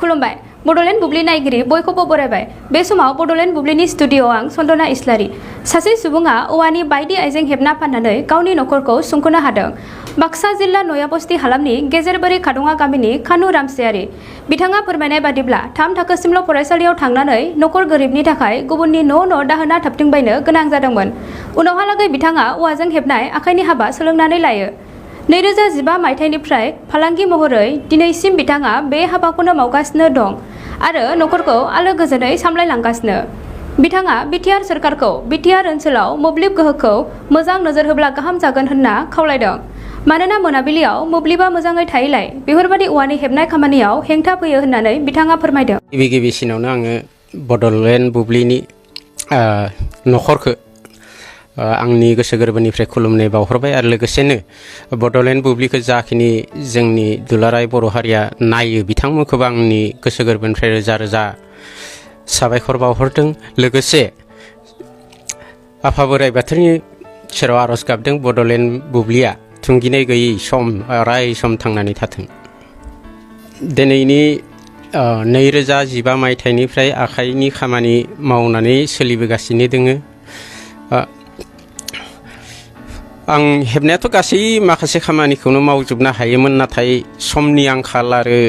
खुलुमबाय बड'लेण्ड बुब्लि नायगिरि बयखौबो बरायबाय बे समाव बड'लेण्ड बुब्लिनि स्टुडिअ'आव आं सन्दना इस्लारि सासे सुबुङा औवानि बायदि आइजें हेबना फाननानै गावनि नखरखौ सुंख'नो हादों बाक्सा जिल्ला नयाबस्ति हालामनि गेजेरबारि खादङा गामिनि खानु रामसियारि बिथाङा फोरमायनाय बादिब्ला 3 थाखोसिमल' फरायसालियाव थांनानै नखर गोरिबनि थाखाय गुबुननि न' दाहोना थाबथिंबायनो गोनां जादोंमोन उनावहालागै बिथाङा औवाजों हेबनाय आखाइनि हाबा सोलोंनानै लायो 2015 मायथाइनिफ्राय फालांगि महरै दिनैसिम बिथाङा बे हाबाखौनो मावगासिनो दं आरो नखरखौ आलो गोजोनै सामलायलांगासिनो बिथाङा बिटिआर सोरखारखौ बिटिआर ओनसोलाव मोब्लिब गोहोखौ मोजां नोजोर होब्ला गाहाम जागोन होनना खावलायदों मानोना मोनाबिलियाव मोब्लिबा मोजाङै थायैलाय बेफोरबादि औवानि हेबनाय खामानियाव हेंथा फैयो होननानै बिथाङा फोरमायदों गिबिसिनावनो आङो बड'लेण्ड बुब्लिनि नखरखौ आंनि गोसो गोरबोनिफ्राय खुलुमनाय बावहरबाय आरो लोगोसेनो बड'लेण्ड बुब्लिखौ जाखिनि जोंनि दुलाराय बर' हारिया नायो बिथांमोनखौबो आंनि गोसो गोरबोनिफ्राय रोजा रोजा साबायखर बावहरदों लोगोसे आफा बोराइ बाथौनि सेराव आर'ज गाबदों बड'लेण्ड बुब्लिया थुंगिनाय गैयै सम अराय सम थांनानै थाथों दिनैनि 2015 मायथाइनिफ्राय आखाइनि खामानि मावनानै सोलिबोगासिनो दोङो आं हेबनायाथ' गासै माखासे खामानिखौनो मावजोबनो हायोमोन नाथाय समनि आंखाल आरो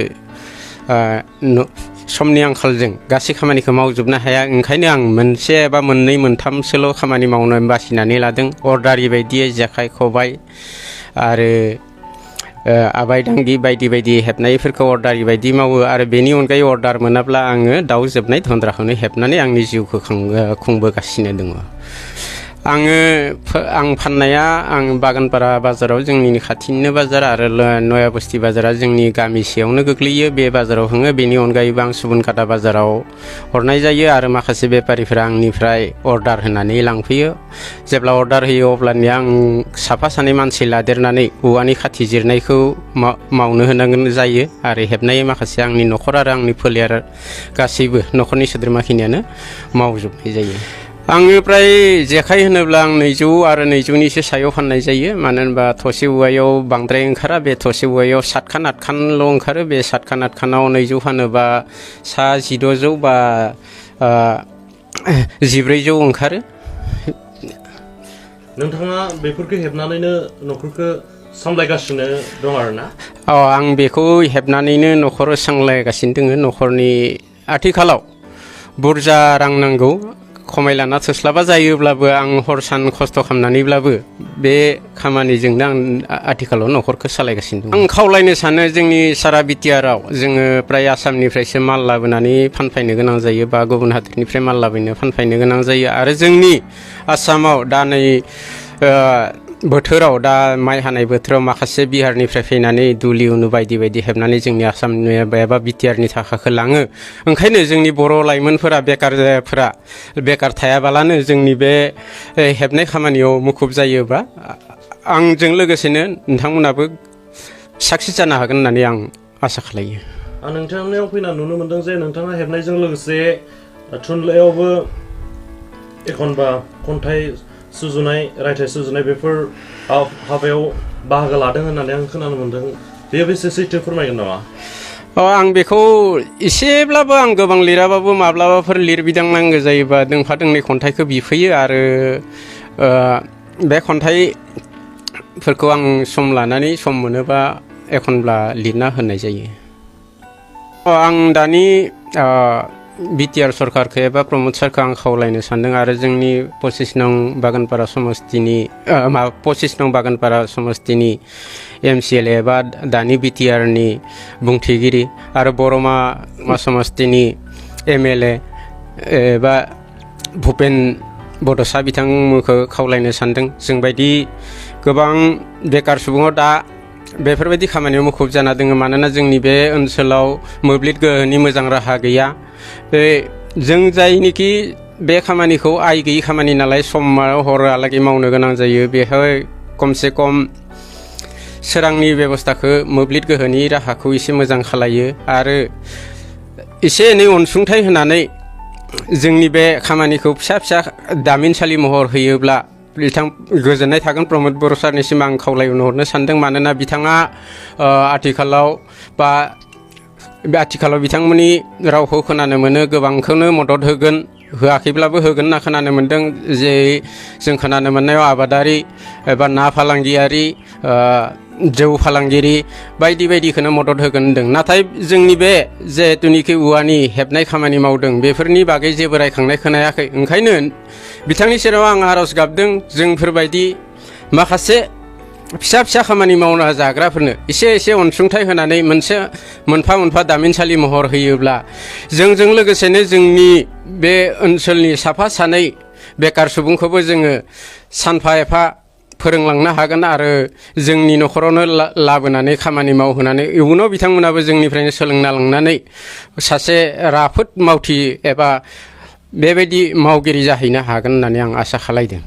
समनि आंखालजों गासै खामानिखौ मावजोबनो हाया ओंखायनो आं मोनसे एबा मोननै मोनथामसोल' खामानि मावनो बासिनानै लादों अर्डारि बायदियै जेखाइ खबाइ आरो आबाय दांगि बायदि बायदि हेबनायफोरखौ अर्डारि बायदि मावो आरो बेनि अनगायै अर्डार मोनाब्ला आङो दाउ जोबनाय धन्द्राखौनो हेबनानै आंनि जिउखौ खुंबोगासिनो दङ आं फाननाया आं बागानपारा बाजाराव जोंनि खाथिनिनो बाजार आरो नयाबस्ति बाजारा जोंनि गामिसेयावनो गोग्लैयो बे बाजाराव होङो बेनि अनगायैबो आं सुबुनकाटा बाजाराव हरनाय जायो आरो माखासे बेफारिफोरा आंनिफ्राय अर्डार होनानै लांफैयो जेब्ला अर्डार होयो अब्लानिया आं साफा सानै मानसि लादेरनानै औवानि खाथि जिरनायखौ मावनो होनांगोन जायो आरो हेबनाय माखासे आंनि नखर आरो आंनि फोलेर गासैबो नखरनि सोद्रोमाखिनियानो मावजोबनाय जायो आङो प्राय जेखाइ होनोब्ला आं 200 आरो 200निसो सायाव फाननाय जायो मानो होनबा थसे औवायाव बांद्राय ओंखारा बे थसे औवायाव 7खान 8खानल' ओंखारो बे 7खान 8खानाव 200 फानोबा सा 1600 बा 1400 ओंखारो नोंथाङा बेफोरखौ हेबनानैनो न'खरखौ सामलायगासिनो दं आरोना आं बेखौ हेबनानैनो न'खर सामलायगासिनो दङ न'खरनि आथिखालाव बुरजा रां नांगौ खमायलाना थोस्लाबा जायोब्लाबो आं हर सान खस्थ' खालामनानैब्लाबो बे खामानिजोंनो आं आथिखालाव न'खरखौ सालायगासिनो दं आं खावलायनो सानो जोंनि सारा बिटिआरआव जोङो प्राय आसामनिफ्रायसो माल लाबोनानै फानफैनो गोनां जायो बा गुबुन हादरनिफ्राय माल लाबोनो फानफैनो गोनां जायो आरो जोंनि आसामाव दा नै बोथोराव दा माइ हानाय बोथोराव माखासे बिहारनिफ्राय फैनानै दुलि उनु बायदि बायदि हेबनानै जोंनि आसामनि एबा बिटिआरनि थाखाखौ लाङो ओंखायनो जोंनि बर' लाइमोनफोरा बेकार थायाबालानो जोंनि बे हेबनाय खामानियाव मुखुब जायोबा आंजों लोगोसेनो नोंथांमोनाबो साक्सेस जानो हागोन होननानै आं आसा खालायो आं नोंथांनियाव फैना नुनो मोनदों जे नोंथाङा हेबनायजों लोगोसे थुनलाइयावबो एखनबा खन्थाइ सुजुनाय रायथाइ सुजुनाय बेफोर हाबायाव बाहागो लादों होननानै आं खोनानो मोनदों बेयो बेसे सैथो फोरमायगोन नामा आं बेखौ एसेब्लाबो आं गोबां लिराबाबो माब्लाबाफोर लिरबिदांनांगौ जायोबा दोंफा दोंनै खन्थाइखौ बिफैयो आरो बे खन्थाइफोरखौ आं सम लानानै सम मोनोबा एखनब्ला लिरना होनाय जायो आं दानि बिटिआर सरकारखौ एबा प्रमद सारखौ आं खावलायनो सानदों आरो जोंनि 25 नं बागानपारा समस्तिनि MCLA एबा दानि बिटिआरनि बुंथिगिरि आरो बरमा समस्तिनि MLA एबा भुपेन बड'सा बिथांमोनखौ खावलायनो सानदों जोंबायदि गोबां बेकार सुबुङाव दा बेफोरबायदि खामानियाव मुखुब जाना दङ मानोना जोंनि बे ओनसोलाव मोब्लिब गोहोनि मोजां राहा गैया जों जायनिखि बे खामानिखौ आय गैयि खामानि नालाय समाव हरहालागै मावनो गोनां जायो बेहाय खमसे खम सोरांनि बेबस्थाखौ मोब्लिब गोहोनि राहाखौ एसे मोजां खालायो आरो एसे एनै अनसुंथाइ होनानै जोंनि बे खामानिखौ फिसा फिसा दामिनसालि महर होयोब्ला बिथां गोजोननाय थागोन प्रमद बर' सारनिसिम आं खावलायहरनो सानदों मानोना बिथाङा आथिखालाव बा बे आथिखालाव बिथांमोननि रावखौ खोनानो मोनो गोबांखौनो मदद होगोन होआखैब्लाबो होगोन होनना खोनानो मोन्दों जे जों खोनानो मोननायाव आबादारि एबा ना फालांगियारि जौ फालांगिरि बायदि बायदिखौनो मदद होगोन होनदों नाथाय जोंनि बे जिहेतुनिखि औवानि हेबनाय खामानि मावदों बेफोरनि बागै जेबो रायखांनाय खोनायाखै ओंखायनो बिथांनि सेराव आं आर'ज गाबदों जोंफोरबायदि माखासे फिसा फिसा खामानि मावना जाग्राफोरनो एसे अनसुंथाइ होनानै मोनफा मोनफा दामिनसालि महर होयोब्ला जोंजों लोगोसेनो जोंनि बे ओनसोलनि साफा सानै बेकार सुबुंखौबो जोङो सानफा एफा फोरोंलांनो हागोन आरो जोंनि न'खरावनो लाबोनानै खामानि मावहोनानै इयुनाव बिथांमोनाबो जोंनिफ्रायनो सोलोंना लांनानै सासे राफोद मावथि एबा बेबायदि मावगिरि जाहैनो हागोन होननानै आं आसा खालायदों